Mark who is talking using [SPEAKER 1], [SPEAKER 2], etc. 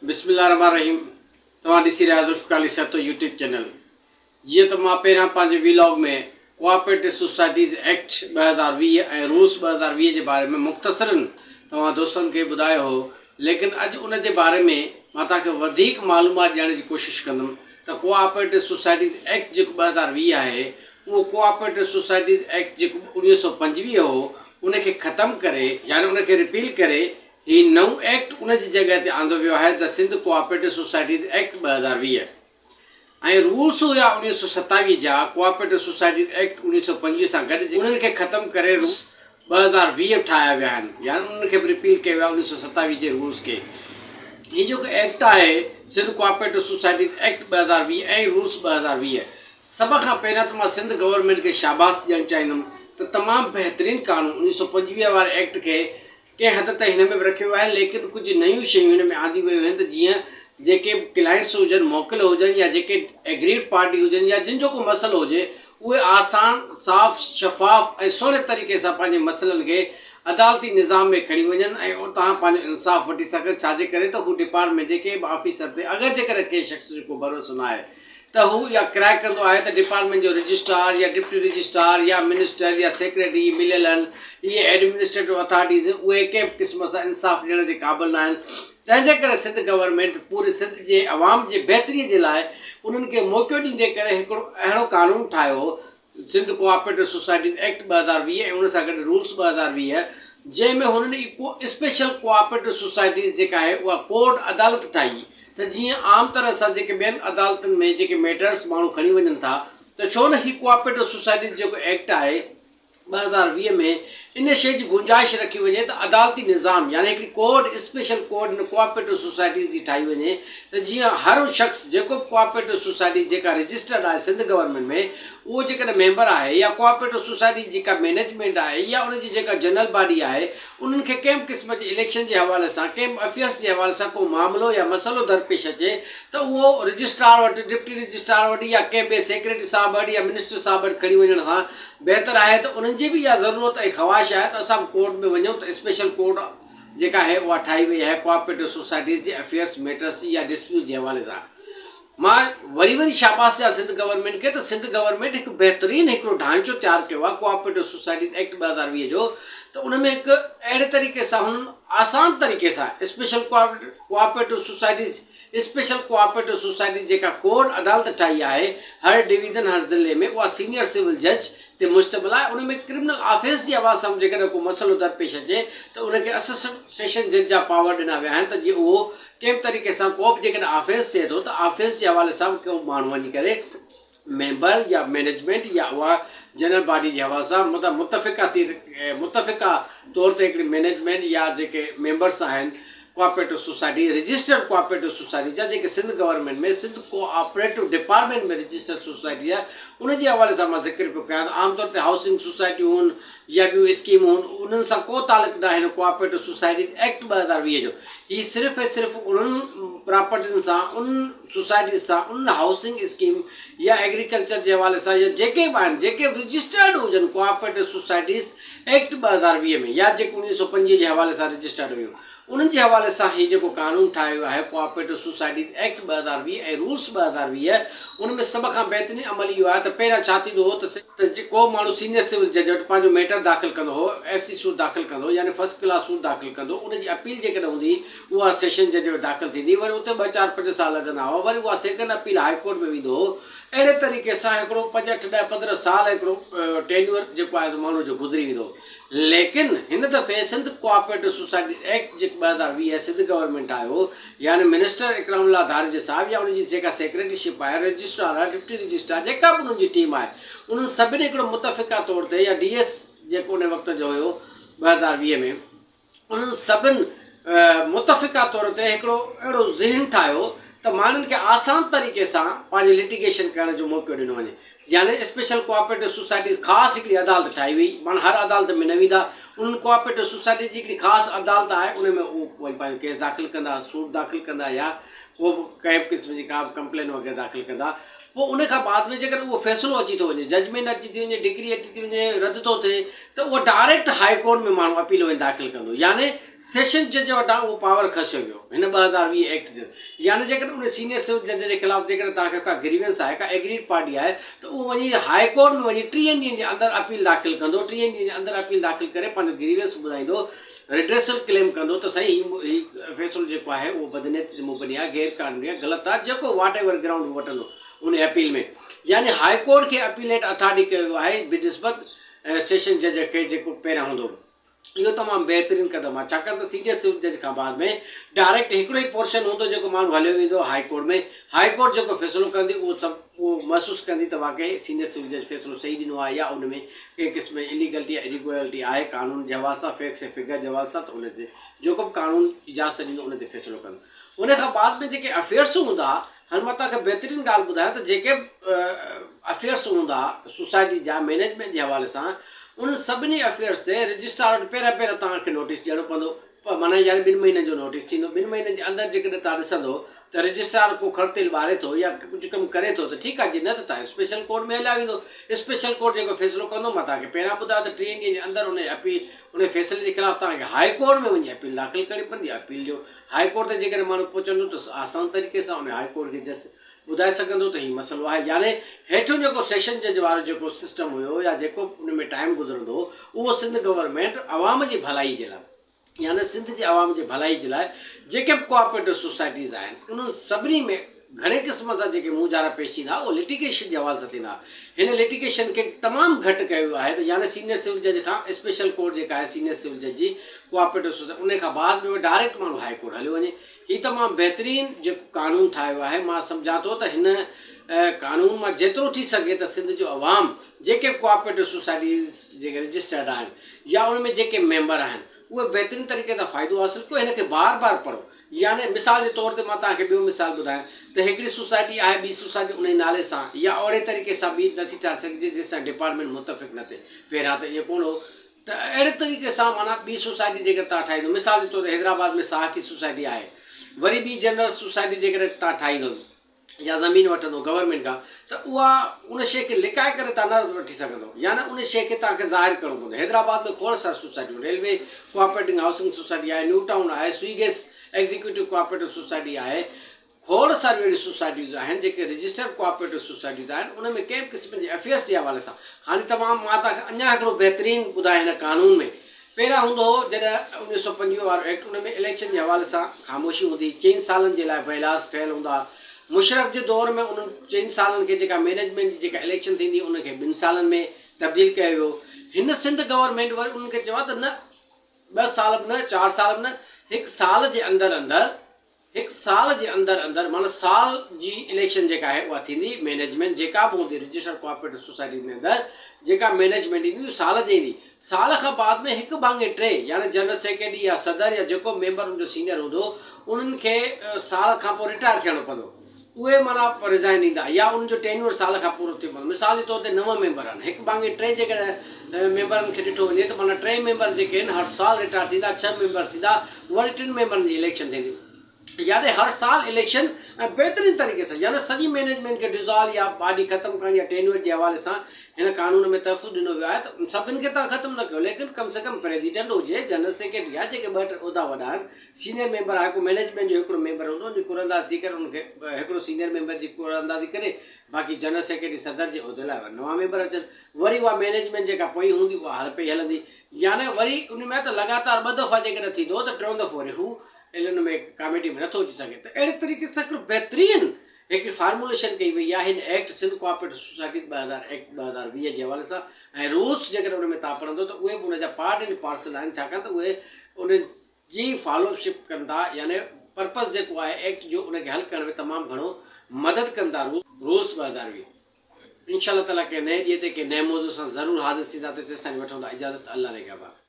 [SPEAKER 1] بسم الله الرحمٰن الرحيم توهان ڏسي رهيا ذوالفقار علي سهتو يوٽيوب چينل جيئن ته مان پهريان پنهنجي vlog ۾ cooperative societies act 2020 ۽ rules 2020 جي باري ۾ مختصرن توهان دوستن کي ٻڌايو هو ليڪن اڄ ان جي باري ۾ مان توهان کي وڌيڪ معلومات ڏيڻ جي ڪوشش ڪندم ته ڪوآپريٽو سوسائٽيز ايڪٽ جيڪو 2020 آهي اهو ڪوآپريٽو سوسائٽيز ايڪٽ جيڪو 1925 هو ان کي ختم ڪري يعني ان کي رپيل ڪري هي نئون ايڪٽ ان جي جڳهه تي آندو ويو آهي ته Sindh cooperative societies act 2020 ۽ rules هيا 1927 جا ڪوآپريٽو سوسائٽيز ايڪٽ 1925 سان گڏ انهن کي ختم ڪري رولس 2020 ٺاهيا ويا آهن يعني انهن کي به رپيل ڪيو ويو آهي 1927 جي رولس کي. هي جيڪو ايڪٽ آهي Sindh cooperative societies act 2020 ۽ rules 2020 سڀ کان پهريان ته مان سنڌ گورنمينٽ کي شاباس ڏيڻ چاهيندم ته تمام بهترين قانون 1925 واري ايڪٽ کي ڪنهن حد تائين هن ۾ به رکيو ويو آهي ليڪن ڪجهه نيون شيون هن ۾ آنديون ويون آهن ته جيئن جيڪي به ڪلائنٽس هجن، موڪل هجن يا جيڪي ايگريوڊ پارٽي هجن يا جن جو ڪو مسئلو هجي اهي آسان، صاف، شفاف ۽ سهڻي طريقي سان پنهنجي مسئلن کي عدالتي نظام ۾ کڻي وڃن ۽ اتان پنهنجو انصاف وٺي سگهن ڇاجي ڪري ته هو ڊپارٽمينٽ جي ڪنهن به آفيسر تي اگر جيڪڏهن ڪنهن شخص جو ڪو ڀروسو ناهي ته هو اها ڪرائي ڪندو آهي ته ڊپارٽمينٽ جو رجسٽرار يا ڊپٽي رجسٽرار يا منسٽر يا سيڪريٽري مليل آهن اهي ايڊمنسٽريٽو اٿارٽيز اهي ڪنهن به قسم سان انصاف ڏيڻ جي قابل نه آهن تنهن جي ڪري سنڌ گورنمينٽ پوري سنڌ جي عوام جي بهتري جي لاء انهن کي موقعو ڏيندي ڪري هڪڙو اهڙو قانون ٺاهيو سنڌ ڪوآپريٽو سوسائٽيز ايڪٽ 2020 ۽ ان سان گڏ رولس 2020 جنهن ۾ هنن ايڪو اسپيشل ڪوآپريٽو سوسائٽيز جيڪا آهي اها ڪورٽ عدالت ٺاهي ته جيئن عام طرح سان جيڪي ٻين عدالتن ۾ جيڪي ميٽرس ماڻهو کڻي وڃن ٿا ته ڇو نه هي ڪوآپريٽو سوسائٽيز جيڪو ايڪٽ آهي 2020 ۾ ان شيء جي گنجائش رکي وڃي ته عدالتي نظام يعني هڪڙي ڪورٽ اسپيشل ڪورٽ هن ڪوآپريٽو سوسائٽيز جي ٺاهي وڃي ته جيئن هر شخص جيڪو به ڪوآپريٽو سوسائٽي جيڪا رجسٽرڊ آهي سنڌ گورنمينٽ ۾ اهو جيڪڏهن ميمبر آهي يا ڪوآپريٽو سوسائٽي جي جيڪا مينيجمينٽ آهي يا ان جي جيڪا جنرل باڊي آهي انهن کي ڪنهن به قسم جي اليڪشن جي حوالي سان ڪنهن به افيئرس جي حوالي سان ڪو معاملو يا مسئلو درپيش اچي ته اهو رجسٽرار وٽ ڊپٽي رجسٽرار وٽ يا ڪنهن ٻئي سيڪريٽري صاحب وٽ يا منسٽر صاحب وٽ کڻي وڃڻ کان بهتر آهي ته انهن جي به اها ضرورت ۽ خواهش آهي ته اسان به ڪورٽ ۾ وڃون ته اسپيشل ڪورٽ جيڪا آهي اها ٺاهي وئي آهي ڪوآپريٽو سوسائٽيز جي افيئرس ميٽرس يا ڊسپيوٽس جي حوالي سان مان وري وري شاباس ڏيان سنڌ گورنمينٽ کي ته سنڌ گورنمينٽ هڪ بهترين هڪڙو ڍانچو تيار ڪيو آهي ڪوآپريٽو سوسائٽيز ايڪٽ 2020 جو ته ان ۾ هڪ اهڙي طريقي سان هنن آسان طريقي سان special cooperative societies special cooperative society جيڪا ڪورٽ عدالت ٺاهي آهي هر ڊويزن هر ضلعي ۾ اها سينيئر سول جج تي مشتمل آهي ان ۾ ڪرمنل آفيس جي حوالي سان جيڪڏهن ڪو مسئلو درپيش اچي ته ان کي اسسٽنٽ سيشن جج جا پاور ڏنا ويا آهن ته جيئن اهو ڪنهن به طريقي سان ڪو به جيڪڏهن آفيس ٿئي ٿو ته آفيس جي حوالي سان به ڪو ماڻهو وڃي ڪري ميمبر يا مئنيجمينٽ يا اها جنرل باڊي جي حوالي سان متفقه ٿي متفقه طور تي هڪڙي مئنيجمينٽ يا جيڪي ميمبرس آهن cooperative society registered cooperative society جا جيڪي Sindh government ۾ Sindh cooperative department ۾ registered society آهي ان جي حوالي سان مان ذڪر پيو ڪيان ته عام طور تي هائوسنگ سوسائٽيون يا ٻيون اسڪيمون انهن سان ڪو تعلق ناهي هن ڪوآپريٽو سوسائٽيز ايڪٽ 2020 جو هي صرف ۽ صرف انهن پراپرٽين سان انهن سوسائٽيز سان انهن هائوسنگ اسڪيم يا ايگريڪلچر جي حوالي سان يا جيڪي به آهن جيڪي به رجسٽرڊ هجن ڪوآپريٽو سوسائٽيز ايڪٽ 2020 ۾ يا جيڪي 1925 جي حوالي سان رجسٽرڊ هيون انهن جي حوالي سان هي جيڪو قانون ٺاهيو ويو آهي ڪوآپريٽو سوسائٽيز ايڪٽ 2020 ۽ رولس 2020 ان ۾ سڀ کان بهترين عمل اهو آهي ته پهريان ڇا ٿيندو هو ته ته ڪو ماڻهو سينيئر سول جج وٽ پنهنجو ميٽر داخل ڪندو هو ايف سي سوٽ داخل ڪندو هو يعني فرسٽ ڪلاس سوٽ داخل ڪندو ان جي اپيل جيڪڏهن هوندي اها سيشن جج وٽ داخل ٿيندي وري اتي ٻه چار پنج سال لڳندا هئا وري اها سيڪنڊ اپيل هاء ڪورٽ ۾ ويندو هو اهڙي طريقي سان هڪڙو پنج اٺ ڏهه 15 سال هڪڙو ٽينيور جيڪو آهي سو ماڻهو جو گذري ويندو هو ليڪن هن دفعي سنڌ ڪوآپريٽو سوسائٽي ايڪٽ جيڪو 2020 سنڌ گورنمينٽ آيو يعني منسٽر اڪرام الله ڌاريجي صاحب يا ان جي جيڪا سيڪريٽري شپ آهي رجسٽرار آهي ڊپٽي رجسٽرار جيڪا به انهن جي ٽيم آهي انهن سڀني هڪڙو متفقه طور تي يا ڊي ايس جيڪو ان وقت جو هيو 2020 ۾ انهن سڀن متفقه طور تي هڪڙو اهڙو ذهن ٺاهيو ته ماڻهن کي آسان طريقي سان پنهنجي لٽيگيشن ڪرڻ جو موقعو ڏنو وڃي يعني اسپيشل ڪوآپريٽو سوسائٽيز خاص هڪڙي عدالت ٺاهي وئي ماڻهو هر عدالت ۾ نه ويندا انهن ڪوآپريٽو سوسائٽيز جي هڪڙي خاص عدالت آهي ان ۾ اهو وڃي پنهنجو ڪيس داخل ڪندا سوٽ داخل ڪندا يا ڪو به ڪنهن به قسم جي ڪا به ڪمپلين وغيره داخل ڪندا. پوء ان کان بعد ۾ جيڪڏهن اهو فيصلو اچي ٿو وڃي، ججمينٽ اچي ٿي وڃي، ڊگري اچي ٿي وڃي، رد ٿو ٿئي ته اهو ڊائريڪٽ هاء ڪورٽ ۾ ماڻهو اپيل وڃي داخل ڪندو يعني سيشن جج وٽان اهو پاور کسيو ويو هن 2020 ايڪٽ تحت يعني جيڪڏهن ان سينيئر سول جج جي خلاف جيڪڏهن توهان کي ڪا گريونس آهي ڪا ايگريڊ پارٽي آهي ته اهو وڃي هاء ڪورٽ ۾ وڃي ٽيهن ڏينهن جي اندر اپيل داخل ڪندو ٽيهن ڏينهن جي اندر اپيل داخل ڪري پنهنجو گريونس ٻڌائيندو ريڊريسل ڪليم ڪندو ته سائين هي فيصلو جيڪو آهي اهو بدنيتي تي مبني آهي، غير قانوني آهي، غلط آهي، جيڪو واٽ ايور گرائونڊ هو وٺندو ان اپيل ۾ يعني هاء ڪورٽ کي اپيليٽ اٿارٽي ڪيو ويو آهي بنسبت سيشن جج کي جيڪو پهريان هوندو هو. اهو تمام بهترين قدم آهي ڇاڪاڻ ته سينيئر سول جج کان بعد ۾ ڊائريڪٽ هڪڙو ئي پورشن هوندو جيڪو ماڻهو هليو ويندو هاء ڪورٽ ۾ هاء ڪورٽ جيڪو فيصلو ڪندي اهو سڀ اهو محسوس ڪندي ته واقعي سينيئر سول جج فيصلو صحيح ڏنو آهي يا ان ۾ ڪنهن قسم جي اليگلٽي يا اريگولرٽي آهي قانون جي حوالي سان فيڪس ۽ فگر جي حوالي سان ته ان تي جيڪو به قانون اجازت ڏيندو ان تي فيصلو ڪندو ان کان بعد ۾ جيڪي افيئرس هوندا هاڻي مان توهان کي بهترين ڳالهه ٻڌايان ته جيڪي به افيئرس هوندا سوسائٽي جا مئنيجمينٽ جي حوالي سان انهن سڀني افيئرس تي رجسٽرار وٽ پهريان پهريان توهان کي نوٽيس ڏيڻو پوندو معنيٰ يعني ٻن مهينن جو نوٽيس ٿيندو ٻن مهينن جي اندر جيڪڏهن توهان ڏسندو ته رجسٽرار ڪو کڙ تيل ٻاري ٿو يا ڪجهه ڪم ڪري ٿو ته ٺيڪ آهي جي نه ته توهان اسپيشل ڪورٽ ۾ هليا ويندو اسپيشل ڪورٽ جيڪو فيصلو ڪندو مان توهان کي پهريان ٻڌايو ته ٽيهن ڏينهن جي اندر ان اپيل ان فيصلي جي خلاف توهان کي هاء ڪورٽ ۾ وڃي اپيل داخل ڪرڻي پوندي اپيل جو هاء ڪورٽ تي جيڪڏهن ماڻهو پهچندو ته آسان طريقي سان ان هاء ڪورٽ کي جس ٻڌائي سگهندو ته هي مسئلو آهي يعني هيٺيون جيڪو سيشن جج وارو جيڪو سسٽم هيو يا جيڪو ان ۾ ٽائيم گذرندو هو اهو سنڌ گورنمينٽ عوام جي ڀلائي جي لاء يعني سنڌ جي عوام جي ڀلائي جي لاء جيڪي به ڪوآپريٽو سوسائٽيز آهن انهن سڀني ۾ گهڻي قسم سان جيڪي مونجهارا پيش ٿيندا اهو لٽيگيشن جي حوالي سان ٿيندا هن لٽيگيشن کي تمام گهٽ ڪيو ويو آهي ته يعني سينيئر سول جج کان اسپيشل ڪورٽ جيڪا آهي سينيئر سول جج جي ڪوآپريٽو سوسائٽي ان کان بعد ۾ ڊائريڪٽ ماڻهو هاء ڪورٽ هليو وڃي هي تمام بهترين جيڪو قانون ٺاهيو آهي مان سمجهان ٿو ته هن قانون مان جيترو ٿي سگهي ته سنڌ جو عوام جيڪي به ڪوآپريٽو سوسائٽيز جيڪي رجسٽرڊ آهن يا ان ۾ جيڪي ميمبر آهن اهي بهترين طريقي سان فائدو حاصل ڪيو هن کي بار بار پڙهو يعني مثال جي طور تي مان توهان کي ٻيو مثال ٻڌايان ته هڪڙي سوسائٽي آهي ٻي سوسائٽي ان جي نالي سان يا اهڙي طريقي سان ٻي نٿي ٺاهي سگهجي جنهن سان ڊپارٽمينٽ متفق نه ٿئي پهريان ته ائين ڪونه هو ته اهڙي طريقي سان معنيٰ ٻي سوسائٽي جيڪڏهن توهان ٺاهيندو مثال جي طور تي حيدرآباد ۾ صحافي سوسائٽي آهي وري ٻي جنرل سوسائٽي جيڪڏهن توهان ٺاهيندو يا زمين وٺندو گورنمينٽ کان ته اها ان شيء کي لڪائي ڪري توهان نه وٺي سگهندو يعني ان شيء کي توهان کي ظاهر ڪرڻو پوندو حيدرآباد ۾ کوڙ ساريون سوسائٽيون ريلوي ڪوآپريٽنگ هائوسنگ سوسائٽي آهي نيو ٽائون آهي سوئي گيس ايگزيڪيوٽو ڪوآپريٽو سوسائٽي آهي کوڙ ساريون اهڙيون سوسائٽيون آهن جيڪي رجسٽرڊ ڪوآپريٽو سوسائٽيون آهن ان ۾ ڪنهن به قسم جي افيئرس جي حوالي سان هاڻي تمام مان توهان کي اڃا هڪڙو بهترين ٻڌايان هن قانون ۾ پهريان هوندو هو جڏهن 1925 وارو ايڪٽ ان ۾ اليڪشن جي حوالي سان خاموشي هوندي هئي چئن سالن جي لاء بائيلاز ٺهيل هوندا ها مشرف جي دور ۾ انهن چئن سالن کي جيڪا مينيجمينٽ جي جيڪا اليڪشن ٿيندي ان کي ٻن سالن ۾ تبديل ڪيو ويو هن سنڌ گورنمينٽ وري انهن کي چيو آهي ته نه ٻه سال به نه چار سال به نه هڪ سال جي اندر اندر هڪ سال جي اندر اندر معنيٰ سال جي اليڪشن جيڪا آهي اها ٿيندي مينيجمينٽ جيڪا به هوندي رجسٽرڊ ڪوآپريٽو سوسائٽيز ۾ اندر جيڪا مينيجمينٽ ايندي اهو سال جي ايندي سال کان بعد ۾ هڪ ڀاڱي ٽي يعني جنرل سيڪريٽري يا صدر يا جيڪو ميمبر ان جو سينئر هوندو انهن کي سال کان پوء رٽائر ٿيڻو پوندو اهي معنيٰ ريزائن ڏيندا يا انهن جو ٽينيور سال کان پورو ٿي پوندو. مثال جي طور تي نو ميمبر آهن. هڪ ڀاڱي ٽي جيڪڏهن ميمبرن کي ڏٺو وڃي ته معنيٰ ٽي ميمبر جيڪي آهن هر سال رٽائر ٿيندا، ڇهه ميمبر ٿيندا، وري ٽن ميمبرن جي اليڪشن ٿيندي. يعني هر سال اليڪشن ۽ بهترين طريقي سان يعني سڄي مينيجمينٽ کي ڊزالو يا باڊي ختم ڪرڻ يا ٽينيور جي حوالي سان هن قانون ۾ تحفظ ڏنو ويو آهي ته سڀن کي توهان ختم نه ڪيو ليڪن ڪم سي ڪم پريزيڊنٽ هجي، جنرل سيڪريٽري يا جيڪي ٻه ٽي عهدا وڏا آهن سينئر ميمبر آهي ڪو مئنيجمينٽ جو هڪڙو ميمبر هوندو ان جي قرعه اندازي ٿي ڪري ان کي هڪڙو سينئر ميمبر جي قرعه اندازي ڪري باقي جنرل سيڪريٽري صدر جي عهدي لاء وري نوان ميمبر اچن وري اها مئنيجمينٽ جيڪا پوئين هوندي اها هل پئي هلندي يعني وري ان ۾ ته لڳاتار ٻه دفعا جيڪڏهن ٿيندو ته ٽيون دفعو وري هو ان ۾ ڪاميٽي ۾ نٿو اچي سگهي ته اهڙي طريقي سان هڪڙو بهترين هڪڙي فارموليشن ڪئي وئي آهي هن act Sindh cooperative societies 2000 act 2020 جي حوالي سان ۽ رولس جيڪڏهن ان ۾ تان پڙهندو ته اهي به ان جا پارٽ اينڊ پارسل آهن ڇاڪاڻ ته اهي ان جي فالو شپ ڪن ٿا يعني پرپز جيڪو آهي ايڪٽ جو ان کي حل ڪرڻ ۾ تمام گهڻو مدد ڪن ٿا رولس 2020 انشاء الله تعالي ڪنهن نئين ڏينهن تي ڪنهن نئين موضوع سان ضرور حاضر ٿينداسين تيستائين وٺون ٿا اجازت الله نگهبان.